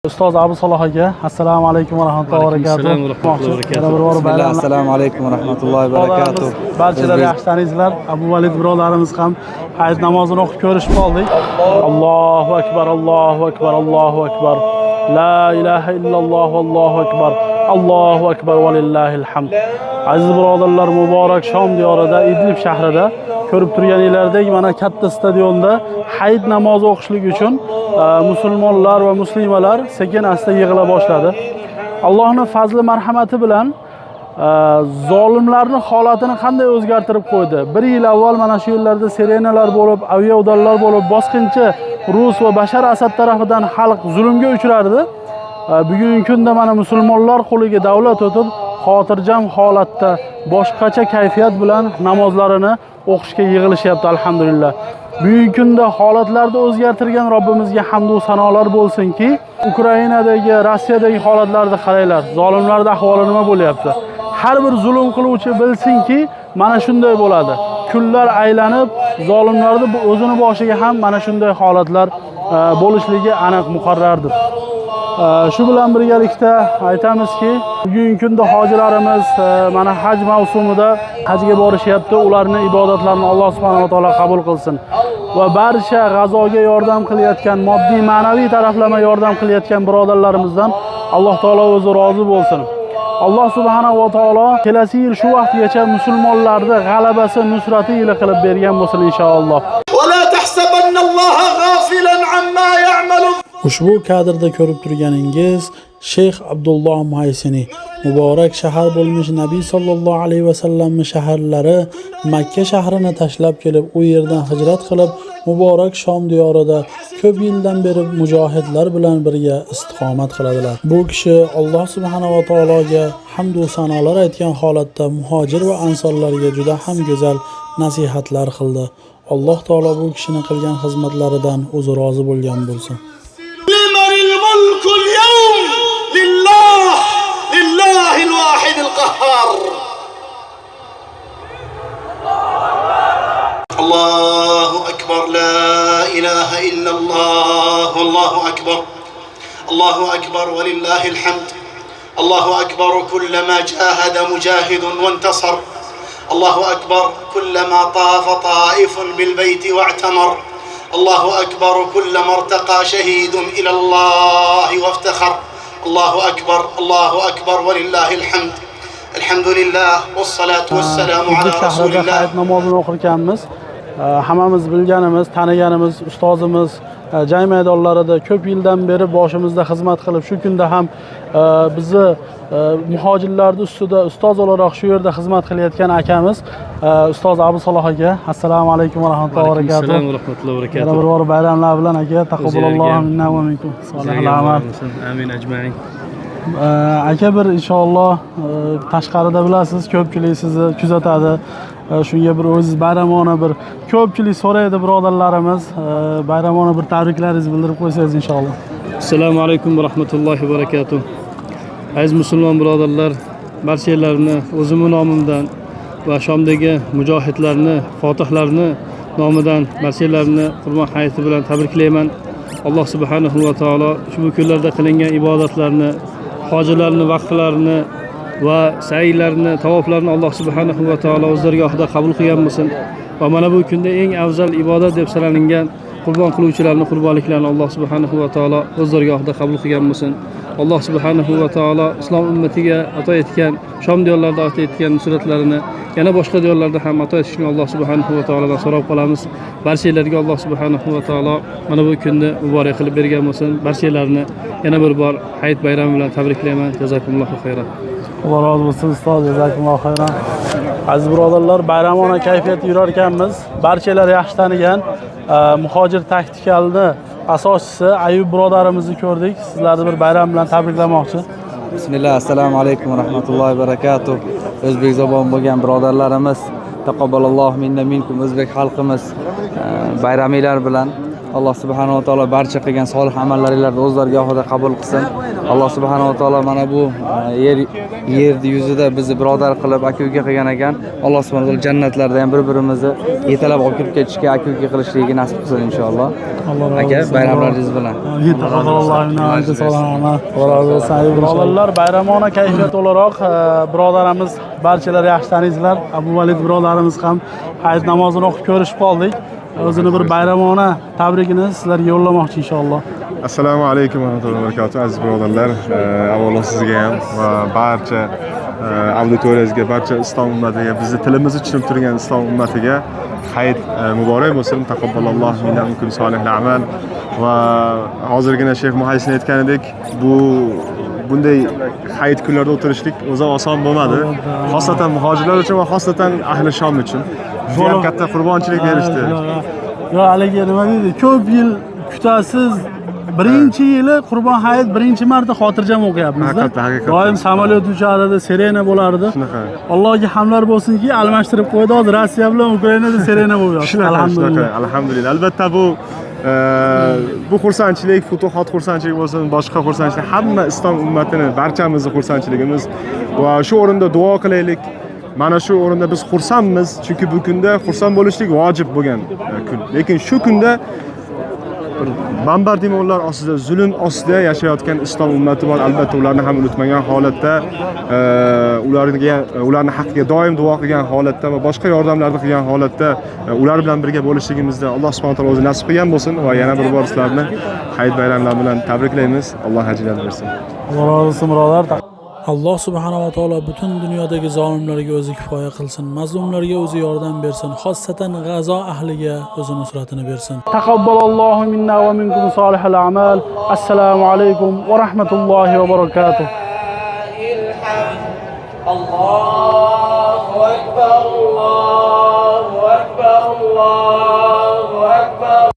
Ustoz Abu Saloh aka, assalomu alaykum va rahmatullohi va Alaykum barakatuh. assalom va rahmatullohi va barakatuh. Yana bir bor Bismillah, bayramlar. assalomu alaykum va rahmatullohi va barakatuh. Barchalar yaxshi taniysizlar. Abu Valid birodarimiz ham hayit namozini o'qib ko'rishib qoldik. Allohu akbar, Allohu akbar, Allohu akbar. La ilaha illalloh, Allohu akbar. Allohu akbar va lillahil hamd. Aziz birodarlar, muborak Shom diyorida, Idlib shahrida ko'rib turganinglardek mana katta stadionda hayit namozi o'qishlik uchun musulmonlar va muslimalar sekin asta yig'ila boshladi. Allohning fazli marhamati bilan zolimlarning holatini qanday o'zgartirib qo'ydi. Bir yil avval mana shu yerlarda sirenalar bo'lib, aviaudarlar bo'lib, bosqinchi rus va Bashar Asad tarafidan xalq zulmga uchrardi. Bugungi kunda mana musulmonlar qo'liga davlat o'tib, xotirjam holatda boshqacha kayfiyat bilan namozlarini o'qishga yig'ilishyapti, alhamdulillah. Bugungi kunda holatlarni o'zgartirgan Robbimizga hamd va sanolar bo'lsinki, Ukrainadagi, Rossiyadagi holatlarni qaranglar. Zolimlarning ahvoli nima bo'lyapti? Har bir zulm qiluvchi bilsinki, mana shunday bo'ladi. Kunlar aylanib, zolimlarni bu o'zini boshiga ham mana shunday holatlar bo'lishligi aniq muqarrardir. Shu bilan birgalikda aytamizki, bugungi kunda hojilarimiz mana haj mavsumida hajga borishyapti. Ularning ibodatlarini Alloh subhanahu va taolo qabul qilsin. Va barcha g'azoga yordam qilayotgan, moddiy, ma'naviy taraflama yordam qilayotgan birodarlarimizdan Alloh taolo o'zi rozi bo'lsin. Alloh subhanahu va taolo kelasi yil shu vaqtgacha musulmonlarni g'alabasi, nusrati yili qilib bergan bo'lsin inshaalloh. ولا تحسبن الله غافلا عما يعمل. Ushbu kadrda ko'rib turganingiz Sheyx Abdulloh Muhaysini, muborak shahar bo'lmish Nabiy sallallohu alayhi vasallamning shaharlari Makka shahrini tashlab kelib, u yerdan hijrat qilib, muborak Shom diyorida ko'p yildan beri mujohidlar bilan birga istiqomat qiladilar. Bu kishi Alloh subhanahu va taologa hamd va sanolar aytgan holatda muhojir va ansorlarga juda ham go'zal nasihatlar qildi. Alloh taolo bu kishini qilgan xizmatlaridan o'zi rozi bo'lgan bo'lsin. لمن الملك اليوم؟ لله، لله الواحد القهار. الله أكبر، لا إله إلا الله، والله أكبر، الله أكبر ولله الحمد. الله أكبر كلما جاهد مجاهد وانتصر. الله أكبر كلما طاف طائف بالبيت واعتمر. الله أكبر كلما ارتقى شهيد إلى الله وافتخر. الله أكبر، الله أكبر ولله الحمد. الحمد لله والصلاة والسلام على Idlib رسول shahrida الله. Hayit namozini o'qirkanmiz. Hammamiz bilganimiz, taniganimiz ustozimiz jang maydonlarida ko'p yildan beri boshimizda xizmat qilib, shu kunda ham bizni muhojirlarning ustida ustoz o'laroq shu yerda xizmat qilayotgan akamiz ustoz Abu Saloh aka. Assalomu alaykum va rahmatullohi va Alaykum barakatuh. assalom va rahmatullohi va Yana barakatuh. bir bor bayramlar bilan, aka. Taqabbalallohu minna va minkum solihal a'mal. Amin ajmain. Aka, bir inshaalloh tashqarida bilasiz, ko'pchilik sizni kuzatadi. Shunga bir o'zingiz bayramona bir ko'pchilik so'raydi birodarlarimiz. Bayramona bir tabriklaringizni bildirib qo'ysangiz inshaalloh. Assalomu alaykum va rahmatullohi va barakatuh. Aziz musulmon birodarlar, barchalarni o'zimni nomimdan va Shomdagi mujohidlarni, fotihlarni nomidan barchalarni Qurbon hayiti bilan tabriklayman. Alloh subhanahu va taolo ushbu kunlarda qilingan ibodatlarni, hojilarni vaqflarini va saylarni, tavoflarni Alloh subhanahu va taolo o'z dargohida qabul qilgan bo'lsin. Va mana bu kunda eng afzal ibodat deb sanalingan qurbon qiluvchilarni qurbonliklarini Alloh subhanahu va taolo o'z dargohida qabul qilgan bo'lsin. Alloh subhanahu va taolo islom ummatiga ato etgan, Shom diyorlarida ato etgan nusratlarini yana boshqa diyorlarda ham ato etishini Alloh subhanahu va taolodan so'rab qolamiz. Barchalarga Alloh subhanahu va taolo mana bu kunni muborak qilib bergan bo'lsin. Barchalarni yana bir bor hayit bayrami bilan tabriklayman. Jazakumullohu xayran. Alloh rozi bo'lsin, ustoz, jazakumullohu xayran. Aziz birodarlar, bayramona kayfiyatda yurar ekanmiz. Barchalar yaxshi tanigan Muhojir Taktikalni asoschisi Ayub birodarimizni ko'rdik. Sizlarni bir bayram bilan tabriklamoqchi. Bismillah, assalomu alaykum va rahmatullohi va barakatuh. O'zbek zabon bo'lgan birodarlarimiz, taqabbalallohu minna minkum, o'zbek xalqimiz bayramiylar bilan. Alloh subhanahu va taolo barcha qilgan solih amallaringlarni o'z dargohida qabul qilsin. Alloh subhanahu va taolo mana bu yerni yuzida bizni birodar qilib, aka-uka qilgan ekan. Alloh subhanahu va taolo jannatlarda ham bir-birimizni yetalab olib kirib ketishga, aka-uka qilishligiga nasib qilsin inshaalloh. Aka, bayramlaringiz bilan. Birodarlar, bayramona kayfiyat o'laroq birodarimiz barchalar yaxshi taniysizlar. Abu Valid birodarimiz ham hayit namozini o'qib ko'rishib qoldik. O'zini bir bayramona tabrigini sizlarga yo'llamoqchi inshaalloh. Assalomu alaykum va rahmatullohi va barakatuh, aziz birodarlar. Avvalo sizga ham va barcha auditoriyangizga, barcha islom ummatiga, bizni tilimizni tushunib turgan islom ummatiga hayit muborak bo'lsin. Taqabbalallohu minna minkum solihal amal. Va hozirgina Shayx Muhaysin aytganidek, bunday hayit kunlarda o'tirishlik o'zi oson bo'lmadi. Xosatan muhojirlar uchun va xosatan ahli Shom uchun. Juda ham katta qurbonchilik berishdi. Yo, haligi nima deydi? Ko'p yil kutasiz. Birinchi yili Qurbon hayit birinchi marta xotirjam o'qiyapmiz-da. Haqiqatdan. Doim samolyot uchardi, sirena bo'lardi. Shunaqa. Allohga hamdlar bo'lsinki, almashtirib qo'ydi. Hozir Rossiya bilan Ukrainada sirena bo'lyapti. Alhamdulillah. Alhamdulillah. Albatta bu xursandchilik, futuhot xursandchilik bo'lsin, boshqa xursandchilik, hamma islom ummatini, barchamizni xursandchiligimiz va shu o'rinda duo qilaylik. Mana shu o'rinda biz xursandmiz, chunki bu kunda xursand bo'lishlik vojib bo'lgan kun. Lekin shu kunda bir bombardimonlar ostida, zulm ostida yashayotgan islom ummati bor. Albatta ularni ham unutmagan holatda, ularni haqqiga doim duo qilgan holatda va boshqa yordamlarni qilgan holatda ular bilan birga bo'lishligimizda Alloh subhanahu va taolo o'zi nasib qilgan bo'lsin va yana bir bor sizlarni hayit bayramlari bilan tabriklaymiz. Alloh ajrlarni bersin. Alloh rozi bo'lsin, birodar. Alloh subhanahu va taolo butun dunyodagi zolimlarga o'zi kifoya qilsin, mazlumlarga o'zi yordam bersin, xossatan G'azo ahliga o'zi nusratini bersin. Taqabbalallohu minna va minkum solihal a'mal. Assalomu alaykum va rahmatullohi va barakatuh. Allohu akbar, Allohu akbar, Allohu akbar.